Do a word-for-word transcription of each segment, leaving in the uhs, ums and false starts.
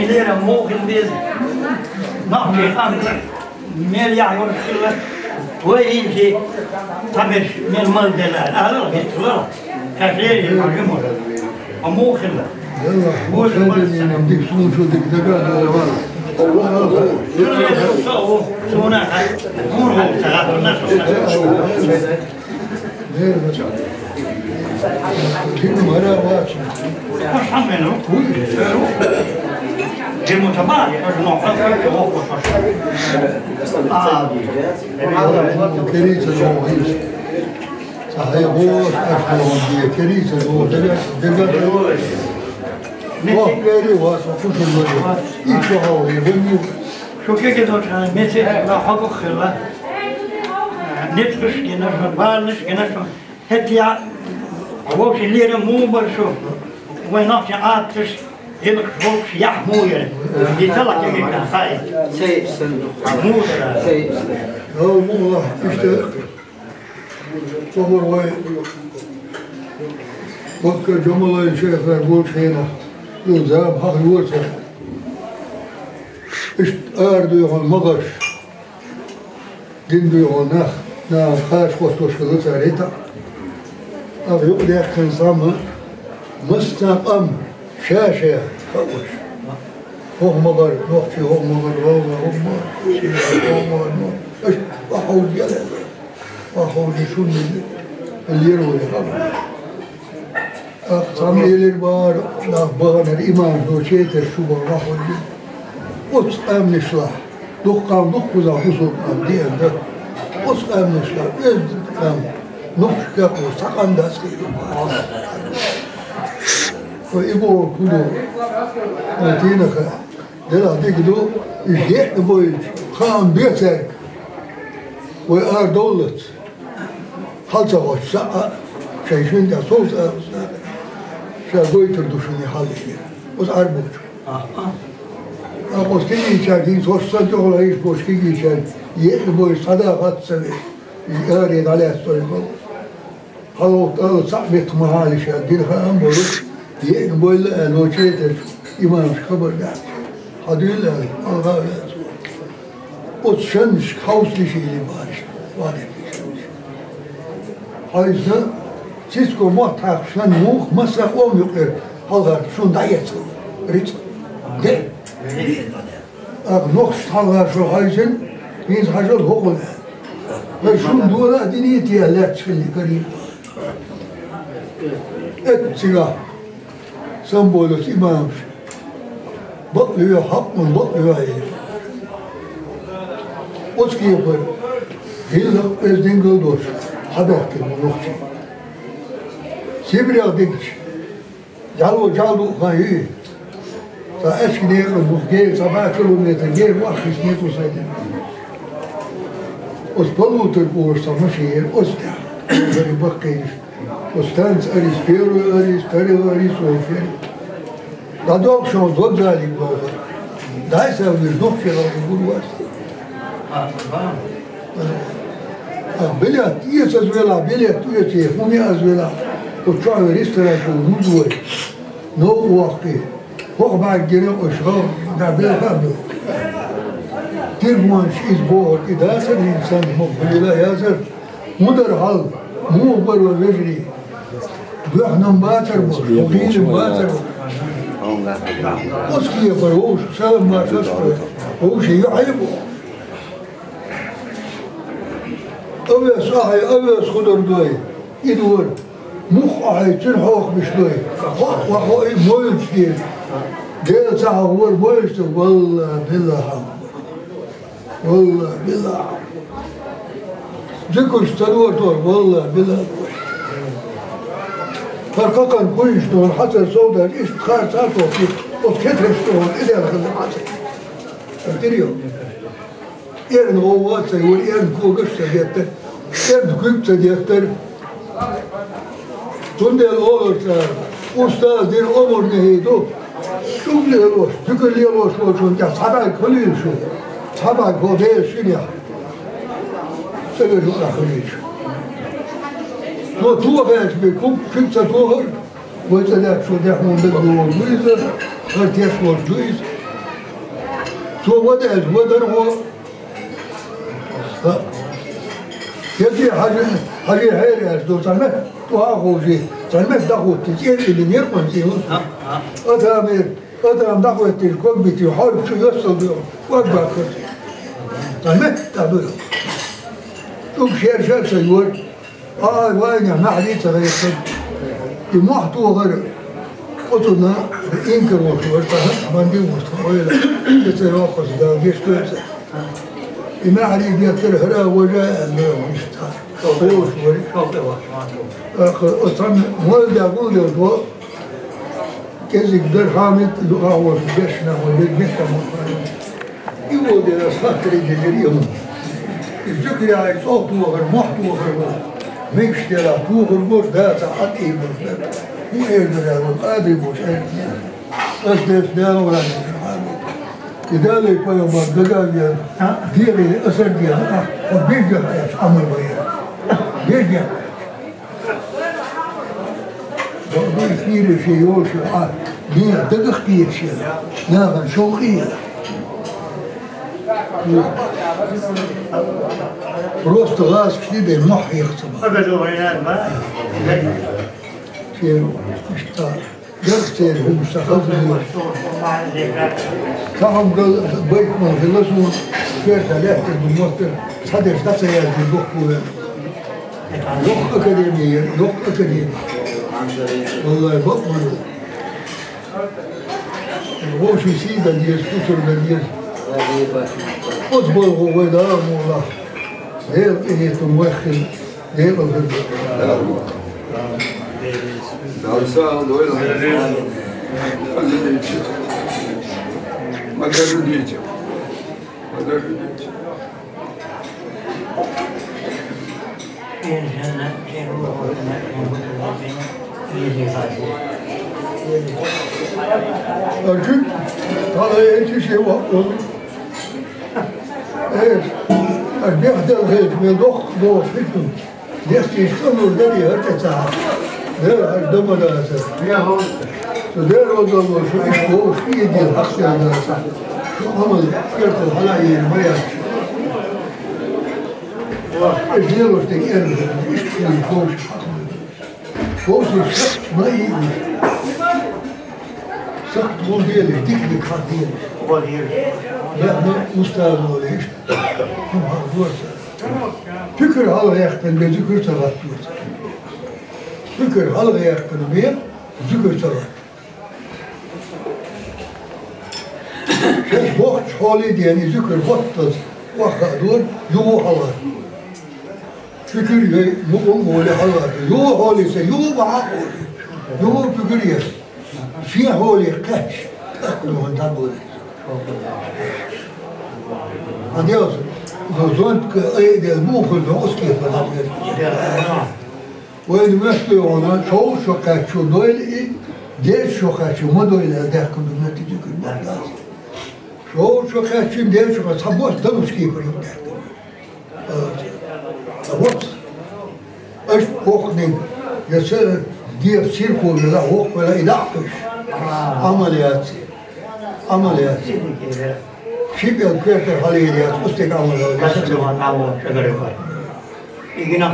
Лера мохин без. Нахчи хан. Мел яхь йолуш хилла. Вай хӀинца цхьаберш мел мала делла. Ала хӀинцалара. Ша лерина ма жима. А мохилла. Ялла, боже, боже, дик сунчу дик дага дала вала. Суна хай. Мур хай. Шу кеге долчхьана меце ла хьогах хилла. Ницкъаш гина шу, баланаш гина шу. ХӀетте а вовшийн лерам муха бара шу? Вайн нохчийн Ӏадаташ, гӀиллакхаш, вовшаш яхь муха яра? И талакъ кегийчарна хаий. Муха дара? Алла мукъалахь, иштта цхьа хӀума вай Баккар Джамалайн шайхар болчу хенахь, цуьнан зама хьахайора цара. Иштта ара дуй хьуна магӀарш. Дин дуй хьуна нах, наха кхача хӀоттош хилла цара хӀетахь. Амма юкъадаьккхина зама, массо а къам ша-ша хаош. ХӀокху магӀар, нохчий хӀокху магӀар, валла хӀокху магӀар, шен хӀокху магӀар, нохчий. Аша охьа хьовзийла, охьа хьовзий шуна лера вай хьал. ТӀаккха цхьамма элира бахара, нах баханара имам до четар шу бан вахалла. Оцу къаьмнашлахь, дукха къам дукха кхузахь бусулба къам деана дара. Оцу къаьмнашлахь оьзда къам, нохчашка кхузахь цхьа къам дац хилла бахара. Ва и бохург хӀун ду? Ва дийнахь, делахь дика ду, и деа бойлучу хаам бен цаьрга. Вай ара довллалц. Хьал ца гӀоттуш, схьа а шайн шина тӀехь совца а, ша гойтур ду шуна и хьал, элира оцу Ӏаьрбочо. ТӀаккха оцу кегийчаьрга, хӀинца хӀорш санна тӀехула хьийзаш болчу кегийчаьрга, еа бойуш цхьа да хатта ца веш, и аре дӀалаьцна тӀе йолу. Хьалха ала цхьаъ меттах ма хьалийша, дина хаам болуш, еа бойла аьлла, ноче а тесна, имамаш хабар дац. Хьан дуьйла аьлла, алха а веана цо. Оцу шаннашка хьовсалаш или бахара иштта, вадийта шаннаш. Хьовсийна, цицко мотт хьаькхна шанна муха массо а къоман юкъера хьалхара шуна дӀаэцна рицкъ. Де. Ахьа нохчашна хьалхара шо хьовсийна, хӀинца хьажал хӀокхул аьлла. Вай шуна дола а динийта лаьтташ хилли карийна. Эццигахь. Самболуш имамаш. Бакъ лоьху, хьакъ ма бакъ лоьху элира. Оцу кепара, гӀиллакх, оьздангалла долуш, хьабаьхкира ма нохчий. Сибрех дигча, жӀаьло жӀаьла дукха хан юй. Цхьа аьшка декъа бу, гера цхьа бӀе километр, гера ваххийчу некъо сайдина. Оцу Полуторг олуш цхьа машен яра, оцу тӀехь. Баккхийчу. Оцу станца арис, первый арис, второй арис олуш яра. ДӀадоккху шуна вокзале боху. Дай сан вир, дукха шерал гур вац. А, билет эца ас велахь, билет эца, хӀума яа ас велахь. Оцу чохь ресторан чу вуьзна вай. Новкъа воккхий. ХӀокху бӀаьрг гина оьшу гӀал, да, белха а бу. Тиргонаш иза бохург и дацара хӀинца санна, хӀокху хила яцара. ХӀун дара хьал? Муха бара вай вежарий? Боьхна-м бацара бо, хӀун гӀийла-м бацара бо. Оцу кепара вовшашка салам-маршалла ду, вовшийн юьхье бу. Овес ахье, овес хӀун дар дой? И дора. Мух ахье, цуьнан хьоха беш дой. Хо а, хо а и мойлуш деза. Дела ца хьахавора мойлуш ду, валла, билла хьан. Валла, билла хьан. Зикуш ца дора тхо, валла, билла. ХӀара кхакхана куьйш дора, хьацар сов даьлча, иштта харца а тохкий, оцу кетарш тохура, и дела хаза хьацар. Хьан тирио? Эрна гӀовгӀа а ца йора, эрна когаш а ца деттара, эрна куьг а ца деттара. Цундела олура цара, устаз дина омра нехӀе ду, шуьга лелош, зуькар лелош волчунна тӀехь цхьа бӀаьрг хуьлийла шу, цхьа бӀаьрг хӀокху Делан шинехь. Ца вежа а хуьлийла шу. Цо тохаьлча бен куьг, куьг ца тохара, вай цӀа даьхкачо дехьа хӀума дага лур ду иза, хӀара теш волуш ду иза. Цо вада аьлча, вадар гӀо. Ха. Еза хьажа, хьажа хьера аьлча, ду цхьана метта тӀоа а ховший, цхьана метта дӀахӀотта, цӀера илли неркъон цӀи хӀун. Адам эр, адам дӀахӀоттийча, ког битий, хьорг чу йоссал ду, ког баккхар. Цхьана метта дӀадуйла. ЦӀуг шер-шер ца йора. Ай, вайна, маьхьарий ца гӀертар. И мохь тохар, оцунна инкар волуш вара, цхьа хӀанз хьаман дин вуст ойла, и ца йоккхуш, Дала гечдойла цунна. И маьхьарий беттара хӀара важа аьлла, иштта. Олуш вара. Аха, оцунна молда гулдеш во, кӀезиг дар хьамид, юкъа волуш, бешна, вон бед мехка мо. И во дера ас хаттаре дезира и хӀума. И зуькарехь цӀогӀа тохар, мохь тохар ву. Мегаш дера тохар бу, дацахь а тӀе бу. ХӀун эр дара ву, къадри бу, эр. Ас дерш Дала вара. И Далла пайхамар дага а веана, дегӀе асар дегӀа, а, хьо бежа хьаьш, Ӏамал баер. Бежа. Бакъду и хийра шен йолуш, а, дегӀ дагах кхеташ яра, нахана шовкъе яра. Просто гӀазкаш де мохь хьеха ца бара. Шен иштта. Герга церан хӀумаш ца хаза. Цхьа хӀума гал байт ма хила суна, шоьрта лаьттара ду моттара, цхьадерш дӀа ца яздина духку вен. Йоккха академи яра, йоккха академи. Валлай, бакъ ма ду. Вовшийн сий дан деза, хӀусар дан деза. Оцу балгӀо вай Дала мукъалахь. Дела къинхетам вайх хила. Дала сагӀа дойла. Подождите. Подождите. Подождите. Арчук, хьала эти ши вакъу. Эс, аш бехдал хет, мен дохк дохк хитун. Дестийш цӀанур дарий хӀара тӀе ца хьа. Дера хьажа дама даца. Цу дера вазалло шу иш вовш кӀийдийла хьакхтер даца. Шу Ӏамал кертал хьала а йийр ма яц. Иш лелош дерг эрна, иштта хилла вовш хьакхтер. Вовшийн сакхт ма ийна. Сакхт гӀо делаш, дика-дика хьан делаш. Бехна устазо леш. ХӀума хьан дора ца. Пуькар хьалха яьккхина бен зуькар ца гӀаттора. Пуькар хьалха яьккхина бен зуькар ца гӀатта. Шаьш бохкучу хьоле а дена, и зуькар боттаза охьа а дора, юха хьалха. Пуькар яй, мукъам а волий хьалха. Юха хьоле ца, юха бахьа а хьоле. Юха пуькар яй. Шен хьоле кхаьчча, тӀаккха юха дӀаболий. Хьан делахь, зонтка айа дела муха хир ду, оцу кепара дӀаболий. Вайна моьтту йогӀуна, шовзткъа шо кхаьччо дойла и, дезткъа шо кхаьччо ма дойла аьлла даьккхина ду моьтту зуькар бакъ дац. Шовзткъа шо кхаьччина дезткъа шо кхаьччо ца босса далучу кепара юха даьккхина ду. Ца босса. Аша воккханиг, я ца деза цирко велахь, воккха велахь, и дӀа а кхуьйсуш. Ӏамал яц. Ӏамал яц. Ши пӀелг коьртара хьалийр яц, оцу стеган Ӏамал яц.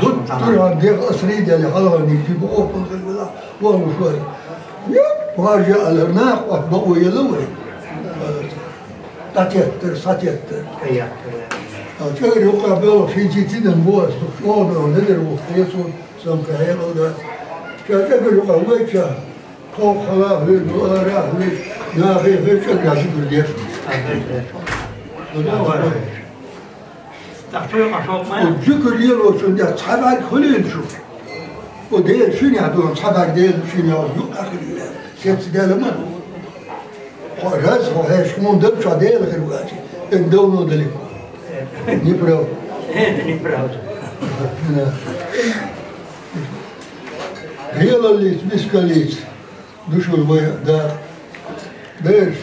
Гуттар а хьан дегӀ асарий делахь, хьалхарниг жима опал хир велахь, вахлуш вара. Юп, варжа алар, нах отта бакъо елла вай. ДӀатеттар, схьатеттар. ТӀаеттар. А, чӀагар юкъа боьлху, шин ци тидам бу ас, дукха чӀогӀа бу, недар ву, хьесо, самка хьекъал дац. Ша чӀагар юкъа вайча, тхов хала а хьуьр, ду ара а хьуьр, нахе хьуьр чӀагар зуькар деш. ТӀаккха чу юкъа шовкъ ма яц. Зуькар лелочун деш цхьа бӀаьрг хуьлийла шу. О, Дела шуьнехь ду, цхьа бӀаьрг Дела шуьнехь юкъа хилийла. Сецца Дела ма ду. Хьо раз, хьо хьешан хӀума даг чохь Дела хир ву аьлча, это давно далеко. Неправда. Это неправда. Да. Гелаллица, мискаллица, душур вай да. Берш,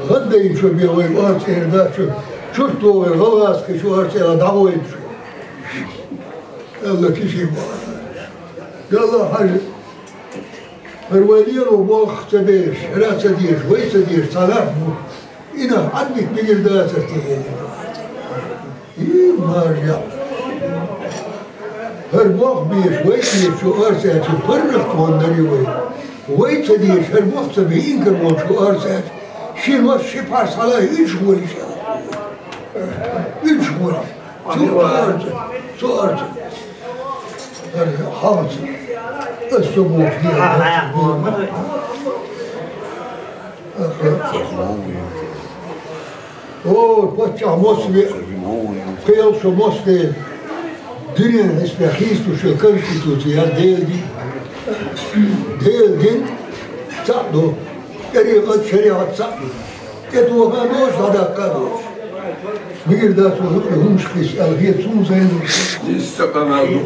гӀаддайна чо бен вай арца эр да чу, чурт вогӀур, гӀалгӀазкхи чу арца эр дӀагӀойла чу. Алла киши боху. Далла хьажа. ХӀара вай лело болх ца беш, хӀара ца деш, вай ца деш, цхьа лаьтта бу. И нах Ӏадбит мигир дацар те, элира. И маржа. ХӀара бох беш, вай беш, шу арсаьчи паргӀат вон дари вай. Вай ца деш, хӀара бох ца бе, инкар вон шу арсаьчи. Шин вас ши пхьар схьала, уьш вой ша. Уьш вой. Цу арца, цу арца. ХӀара хьалца. Ас со бох бе. О, паччахь мос ве, кхел шо мос де, дуьнен хьисапе хийстуш йолу конституци яр Делан дин. Делан дин цхьаъ ду, тӀарикъат, шариӀат цхьаъ ду. ТӀетоха а доцуш, дӀадаккха а доцуш. Мигир дац вай хӀуъа хӀумаш кхисса аьлла хета суна сайна. Дисса къамел ду.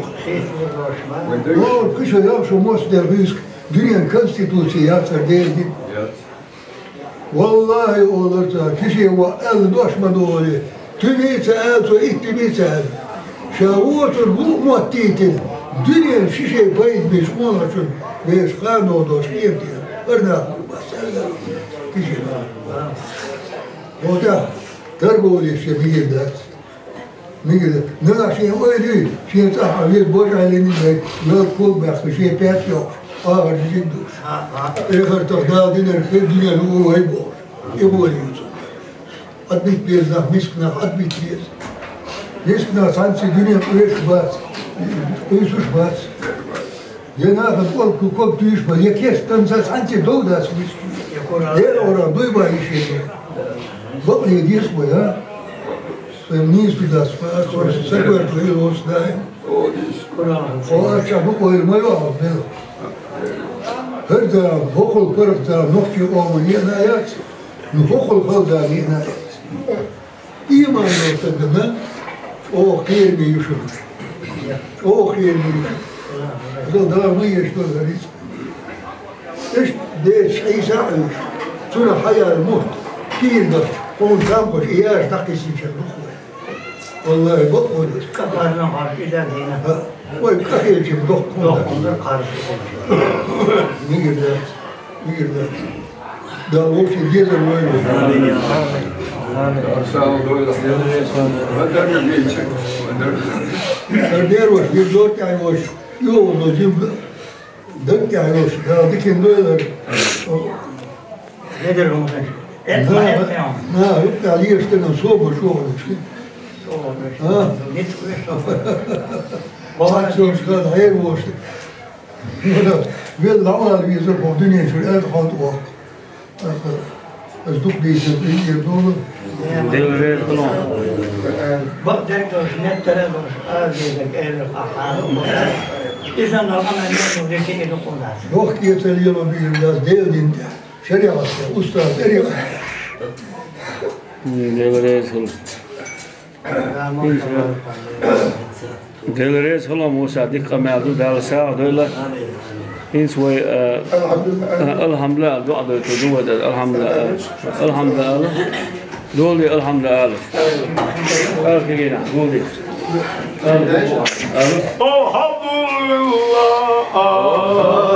О, кхин шо ял шо мос дер хӀуьйск, дуьнен конституци яцара Делан дин. ВаллахӀи, олура цара, кхин шен ваъ аьлла дош ма ду олий, туьмий ца аьлла, цо иттимий ца аьлла. Ша воцург вукху моттийтина, дуьненан ши шайн пайда бечу къонахчун вешан кхана дош къематдийнахь хӀара нах лур бац аьлла. Кхин шен ваъ. Хьо тӀехь торговлеш шен мигир дац. Мигира, нагахь шен ойла юй, шен цӀахь а веза божа Ӏелин дай, ялта ког баьккхина, шен паьтта йоккхуш, агӀар жижиг дууш. Эхартах Дала динарг хир дуьненан ву вай бохуш. И боху юцу. Ӏадбит беза нах, миска нах Ӏадбит беза. Миска нах цхьаьнцций дуьнен къуьйсуш бац. Къуьйсуш бац. Я нахана кӀорггу ког туьйсуш бац, я кеста танца цхьаьнцций дов дац миска. Дера ора дуй бан йиш еза. Бакъ ле деза вай, а? Сайн нийса ду дац, ас вай са коьрта хила воцу даим. О, ас чохь бу ойла ма йо хьо, бел. ХӀара да, хӀокхул паргӀат да, нохчий къоман еана яц, ну хӀокхул хала да еана яц. Ийман долу стагана чӀогӀа кхераме ю шуна. ЧӀогӀа кхераме ю шуна. Дала ма еш долу рицкъ. Иштта дечу Ӏийса а Ӏуьйш, цунах хьаяьлла мутт, кийра дахча, хьуна там кхуьш, и яжа дӀакхиссинчара дукха вай. ВаллахӀи, бакъо ду. Кхарна хьарча и дан дийна. ХӀа, вай къахетам доккха хӀума дац. Доккха хӀума дац, кхарна. Мигир дац, мигир дац. Дала вовшийн дезар лойла. Амин. Амин. Амин. Дар дер ваша, дир дор тӀехь ваша, йогӀу зо жим. Даг тӀехь йолуш, Дала дикина дойла. Ледара хӀума хан. Э, Да, ма, э, да, э, да, юкъа леш дерг собар чӀогӀа ю ши. ЧӀогӀа ю ши. А? Ницкъ ю ши. Цхьацца йолуш хана хьера волуш. Велла дӀавала везар хӀокху дуьнен чуьра аьлла хьо тӀе воккху. Аса, аса дукха дийцина, дийцина долу. Дела реза хуьлда. Бакъдерг долуш, меттара долуш, ара дезарг, элира хьан хьала. Иза нал аман метту деши и дукха дац. Дохка эца лело бийр дац, Делан дин тӀехь. ШариӀат тӀехь, устаз, тӀарикъат. Дела реза хуьлда. Дела реза хуьлда, Муса, дика къамел ду, Дала сагӀа дойла. ХӀинца вай, а, а, алхьамдулиллахӀ, дуӀа дойтур ду вай, алхьамдулиллахӀ, алхьамдулиллахӀ. Дола де алхьамдулиллахӀ. Ала кегийна, дола де. Ала. Ала.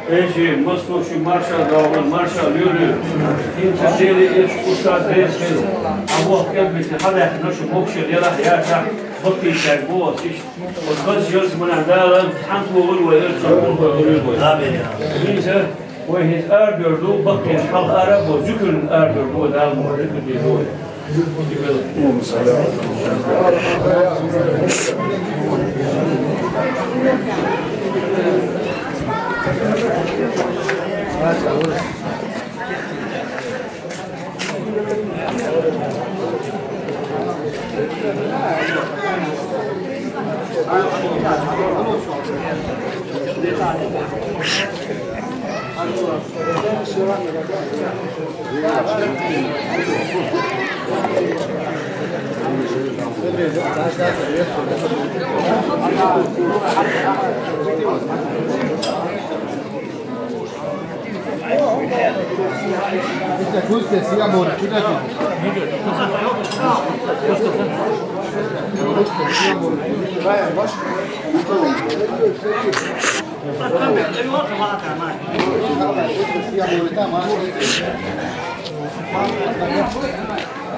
Эжи, массо а шуьга маршалла доагӀалва, маршалла лелаю. ХӀинца Дела, эшаш устаз Деза хеза, а воккха кӀалбита хьадаьккхина шу могашал елахь, яцахь, баккхийчаьрга боху ас иштта. Оцу хазачу ялсаманехь Дала хьан тухур вай, эр ца тухур вай, вай. Амин. ХӀинца вай хӀинца арадевр ду, баккхийчу хьалха ара а бо, зуькарна арадевр ду, Дала мукъ лахь, зуькар дийр ду вай.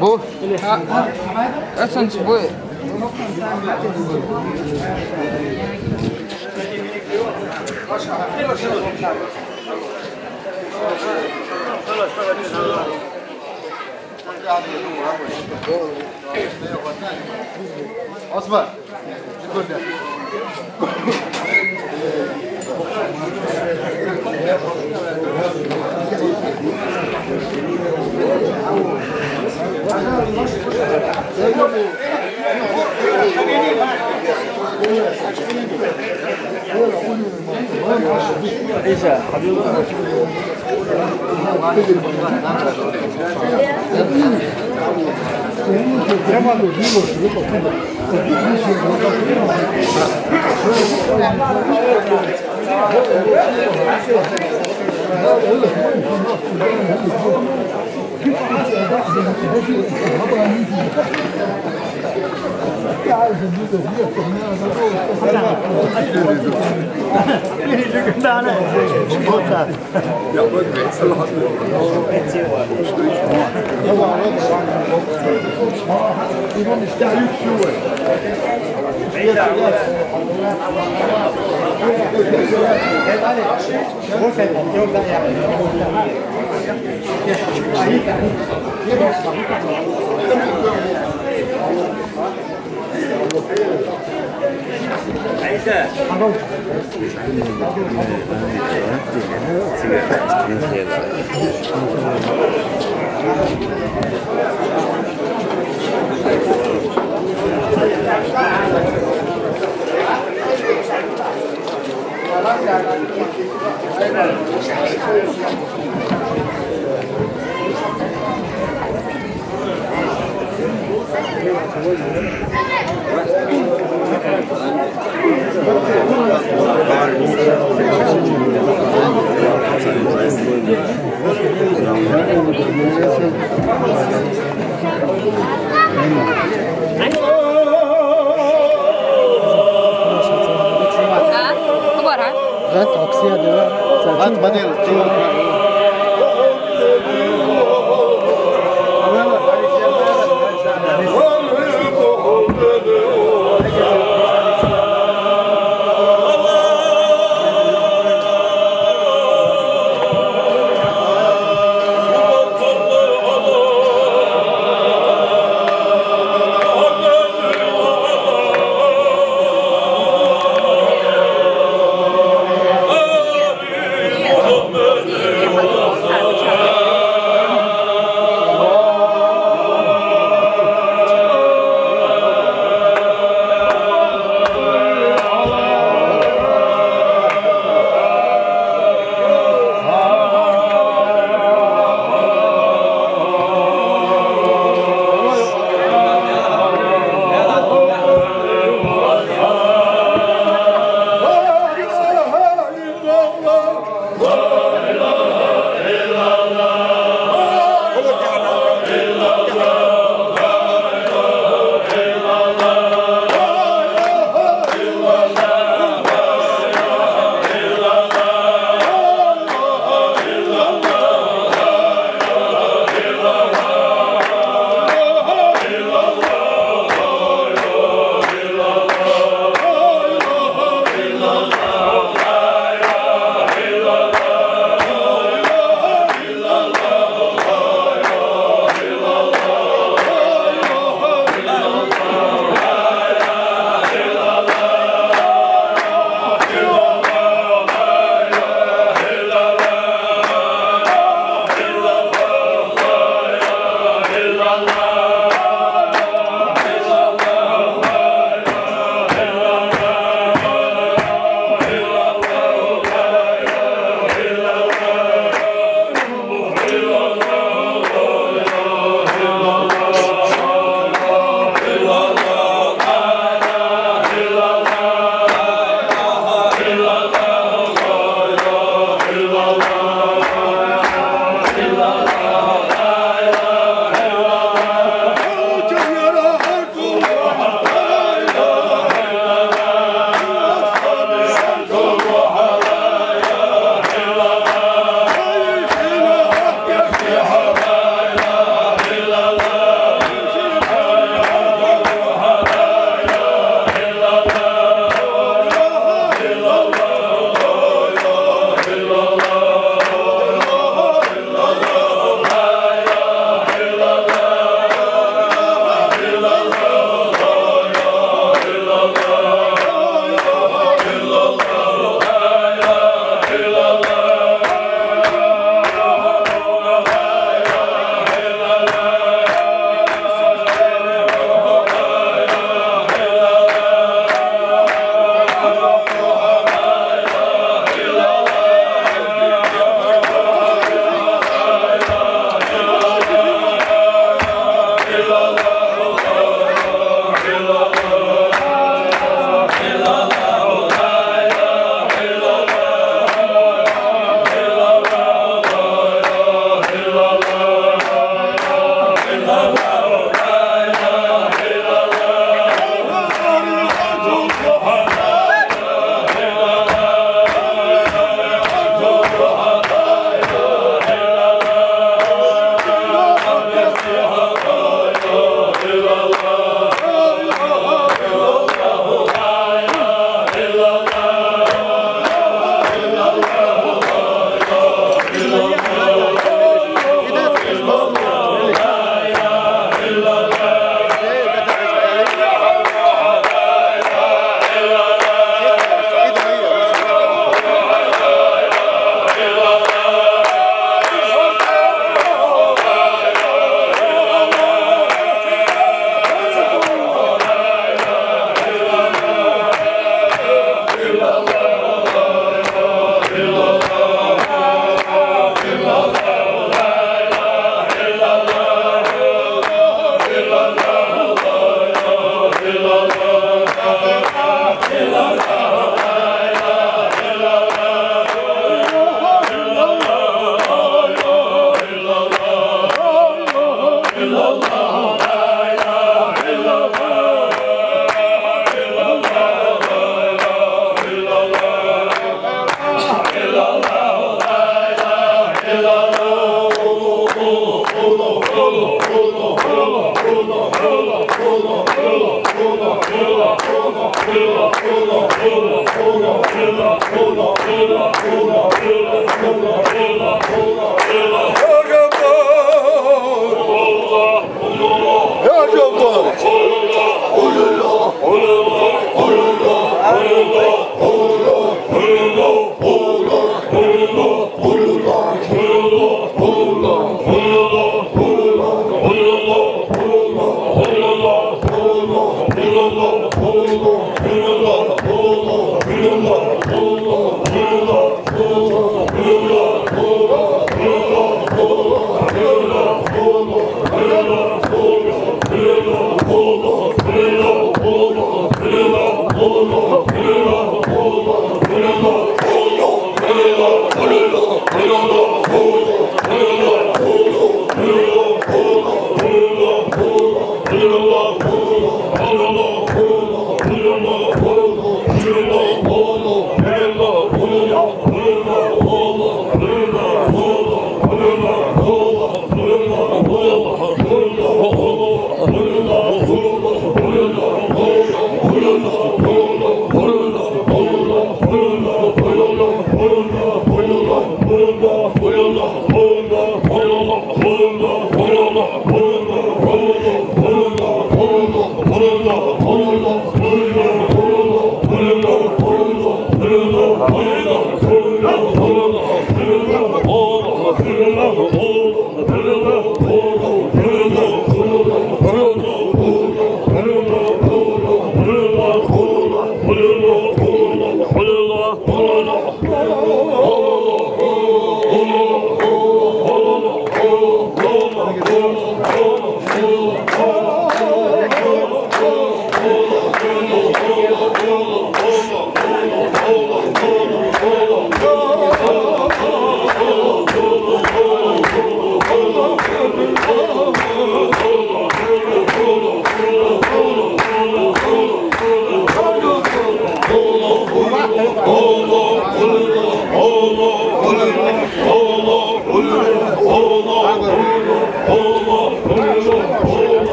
Бу. Эсенс бу. Осман.